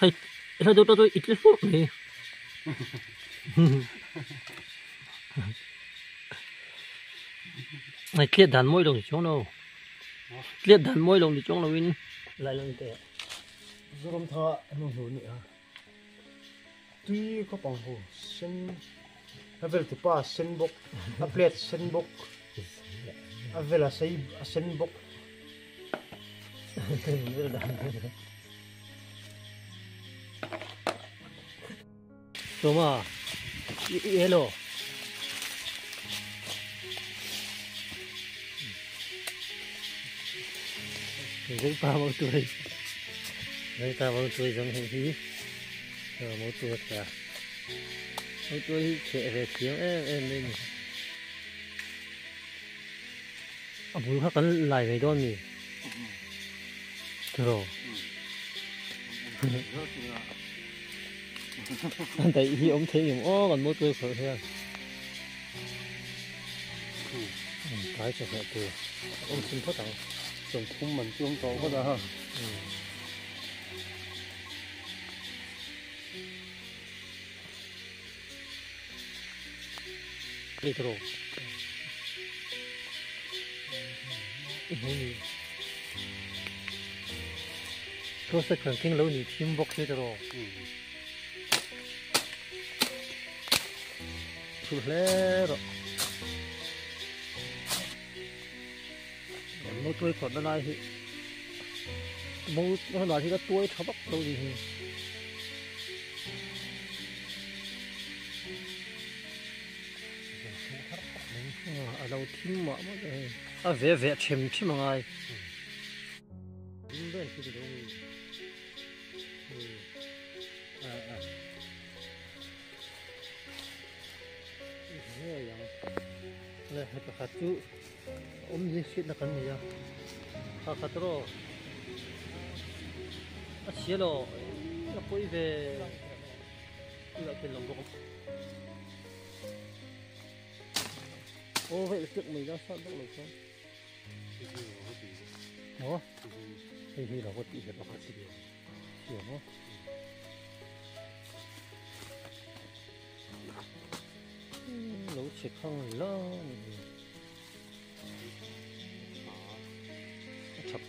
Hei hla deuh tawh chu i tle fur mai. Hei tliat dan mawi lo ni chuang lo. Tliat dan mawi lo ni chuang lo in. Lai lo ni teh. Zoram tha an awm hnu ni a. Tui khawp ang hu sen a vel tupa sen bawk a plate sen bawk a vel a sei a sen bawk. Sawma i elo. Zeipa mawtuai Zeipa mawtuai zawng hei hi mawtuai a mawtuai hi cheh ve thiam em em mai a ni. A bul kha kan lai mai dawn mi tiraw a daih hi awm thei ngem aw kan mawtuai khawrh hian tlai chawhmeh tur a awm thin phawt ang. Sawmthum man chu awm tawh phawt a. Cross kan keng lo ni thim bawk hi tiraw. Thul hle rawh. Mo tuai khawrh na lai hi mo lai hi ka tuai tha vak lo ni hi. A lo thim mah mah a hei a ve ve them them a ngai pakhat chu awm ni hriatna kan nei a pakhat erawh a chhia lo a pawi ve. Ô vậy trước mình ra sát bốc lộc không? Ủa? Hi hi là có tí hiệp bạc chi hiểu không? Lỗ chỉ không lo chập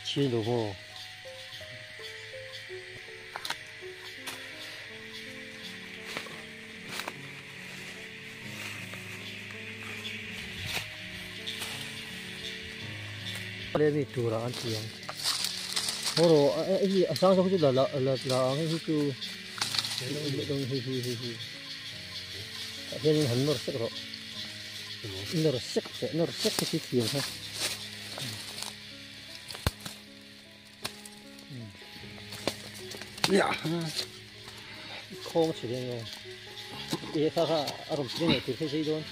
Chia đồ hồ Lên mi tura an ti ang Horo hi a sang zawk chu la la la la ang hei hi chu hi hi hi hi tah hianin han nawr sek rawh nawr sek teh nawr sek te khi thiam kha khawng chhe dawn emaw e kha kha a rawn tling leh tur phei phei dawn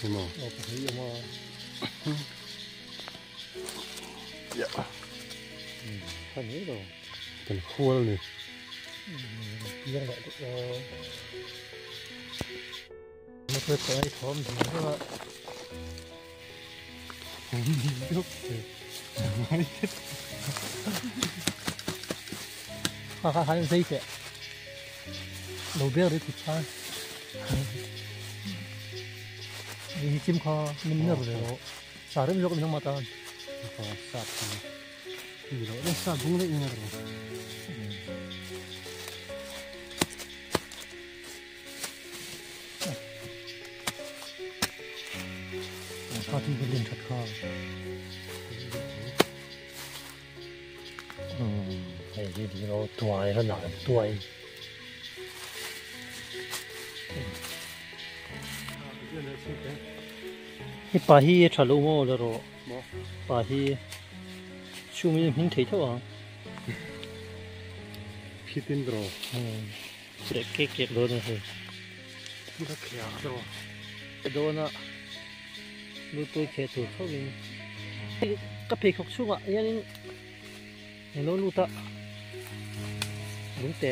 emaw aw pahnih awm a kha ni lo kan khual ni piang leh deuh dawn motor pawh a thawm ding deuh a Ha ha ha zei teh lo bel ri thut khan hi chim kha min ner ve lo sa rem zawk min ma tan kha sa ni lo le sa bung le ner lo Kha ti ka len that kha. Hei hi ti lo tuai ra nak tuai. Hi pa hi tha lo mo la ro. Pa hi chumi hming thei tho ang. Phitin ro. Leh kek kek dawn a hei. Ka khia a daw. Dawn a lutui kheh tur tho in ka pheikhawk chhungah hianin eng lo lut a. Lungte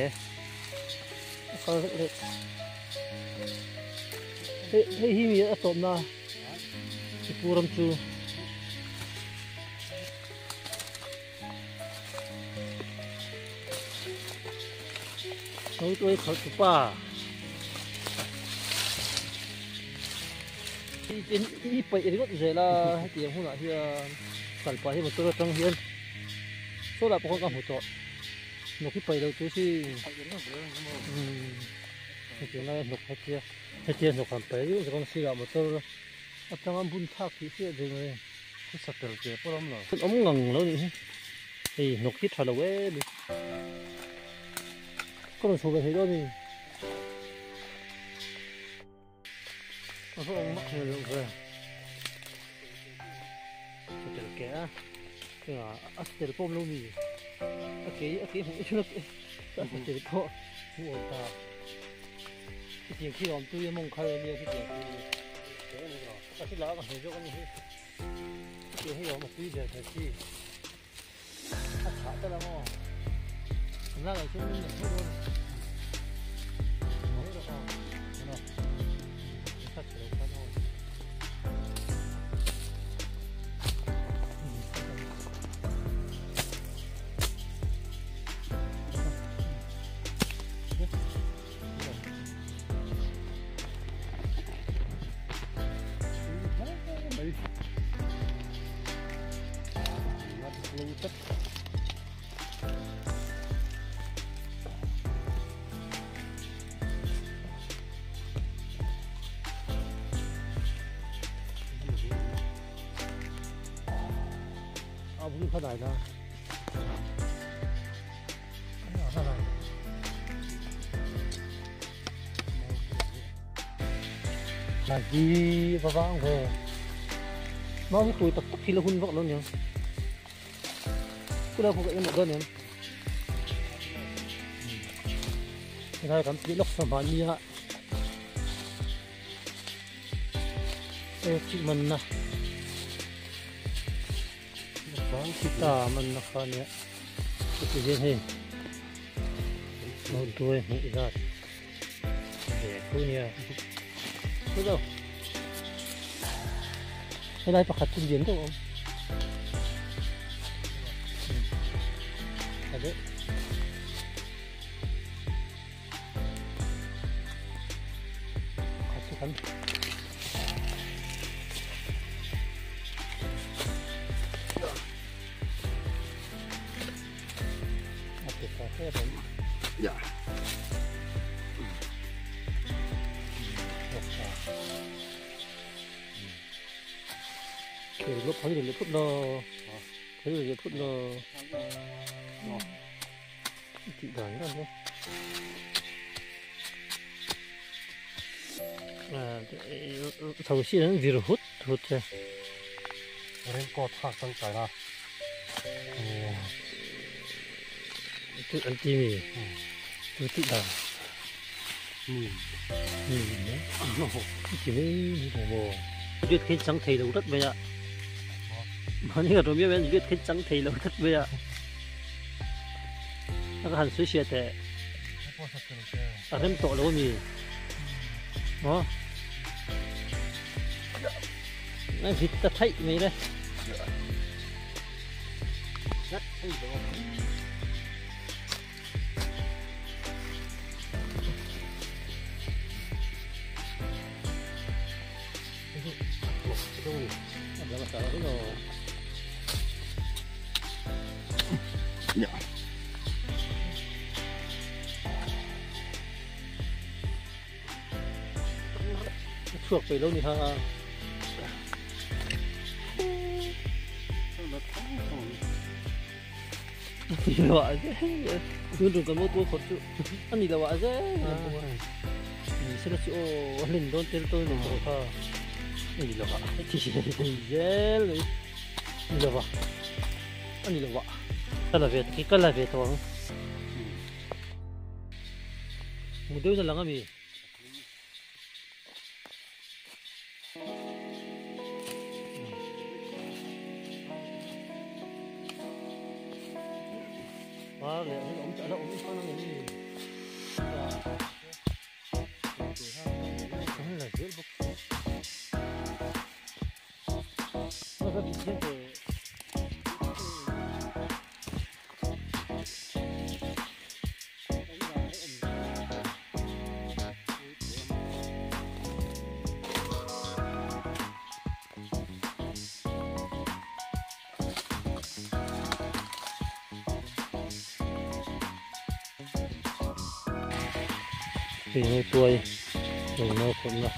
a kal reuh reuh. Hei hei hi mi a tawpna Tripura ram chu. Tuai khalh tu pa. I paih ringawt zel a hetiang hunah hian kal pah hi motor atang hian saw lah pawh khan ka hmu tawh hnawk hi paih lo tur chi hetiang laia hnawk hetia hetia hnawk han paih riau zawk ang sirah motor atanga bun thlak tih hriat reng mai Sa tel ke pawh awm lo. Awm ngang lo nih hi hei hnawk hi tha lo em ka rawn chho ve thei dawn a ni. A va awm mak hmel loh ve. Satel ke a engah a satel pawh awm lo mi a ke a ke hmuh thil a satel pawh hmuh awm ta khitiang khi a awm tui a mawng khal ania khitiang khi a thi lah a hmu zawk a ni hi khitiang hi a awm a tui ber kher chi a chhah ta la maw an lak loh chuan min la hmuh dawn mai rawh aw ano in khat chhe lo khan aw A bul kha dai la. Là gì và vang về nó cái tuổi tập tốc khi là hun vọng nó nhỉ cứ đâu không vậy một đơn em cái này cảm thấy lốc sầm vào như ạ chị mình nè ta mình nó khá nhé cái gì thế một đuôi một giật để thu nhỉ thu đâu cái này phải khát biến đâu không đấy khát Dạ. Để lúc thấy thì phút nó thấy rồi phút nó chị đoán ra đấy. À, thầu xí nó vừa hút hút thế. Rem có thác sang cái nào. Tôi ăn chi mì, tôi thích đào. Chỉ mới bò. Duyệt khi trắng thầy đầu đất vậy ạ. Mà như là tôi biết bên duyệt khi trắng thầy đầu đất vậy ạ. Nó có hẳn suy xịt thế. À thêm tổ lỗ mì. Đó. Nó vịt ta thấy mì đây. Dạ. Chuộc về lâu nhỉ ha. Là thế. Đừng đừng cần mua tôi khó chịu. Anh đi là vậy thế. Mình sẽ là chịu lên đón tên tôi lên chỗ tha. Anh đi là vậy. Thì dễ lấy. Đi là vậy. Anh đi là vậy. Cái là về cái là về thôi. Một đứa là làm gì? Par leh hian awm a la awm fang ang em ni? Kan la zel bawk. Hei hi tuai lo no khawrhna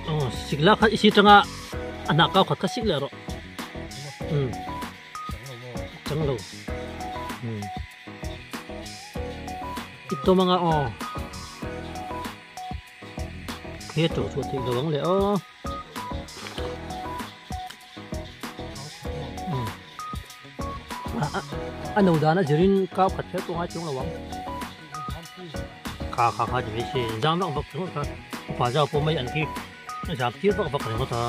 aw sik la kha isi tanga a hnah kau khat kha sik leh rawh um chang lo um i tawm anga aw He tawh chhuah theih lo ang le aw. A no dan a zirin kau khat kher pawh ngai chuang lo ang. Kha kha kha ti mai se zam vak vak ringawt kha upa zau pawh mai an khi zam tir vak vak ringawt a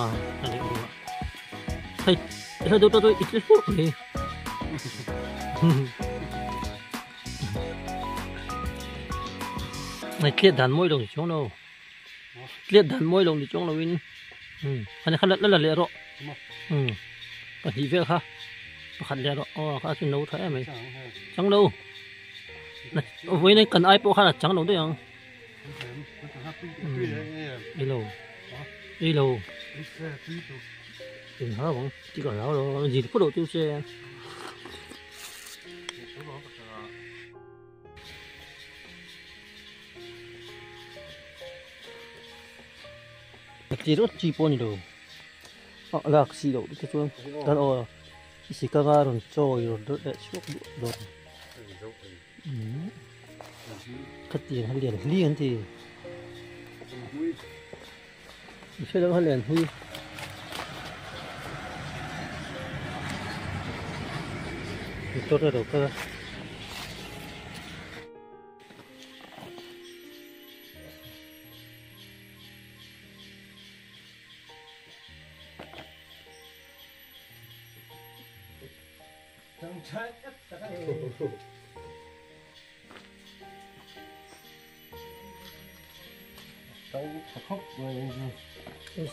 a leh luah. Hei hla deuh tawh i tle fur mai. Này tliat dan mawi lo ni chuang lo tliat dan mawi lo ni chuang lo in khani kha la la leh rawh pahnih vel kha pakhat leh rawh aw kha chu no tha em mai chang lo vawiin a kan ai pawh khan a chang lo daih ang ei lo ei lo in hlau ang tih ka hlau lo zir phawt loh chu se. Chi rawt chi pawh a ni lo ah lak si loh te chuan kan aw sika nga rawn chawi rawn dawt leh chhuak duah dawn khatiang a lian hli an ti hre lo a lian hlui. Motor a lo kal a.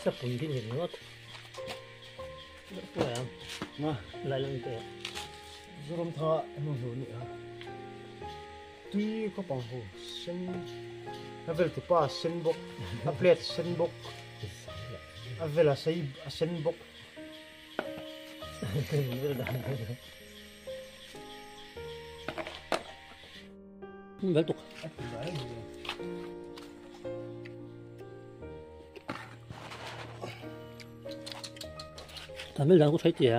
Sapui hi ni ringawt lai lang te Zoram tha hnu hnu ni a tui khawpang ho sen a vel tu pa sen bawk a plate sen bawk a vel a sei a sen bawk. Vel tuk. Tamil dan ku thai tia.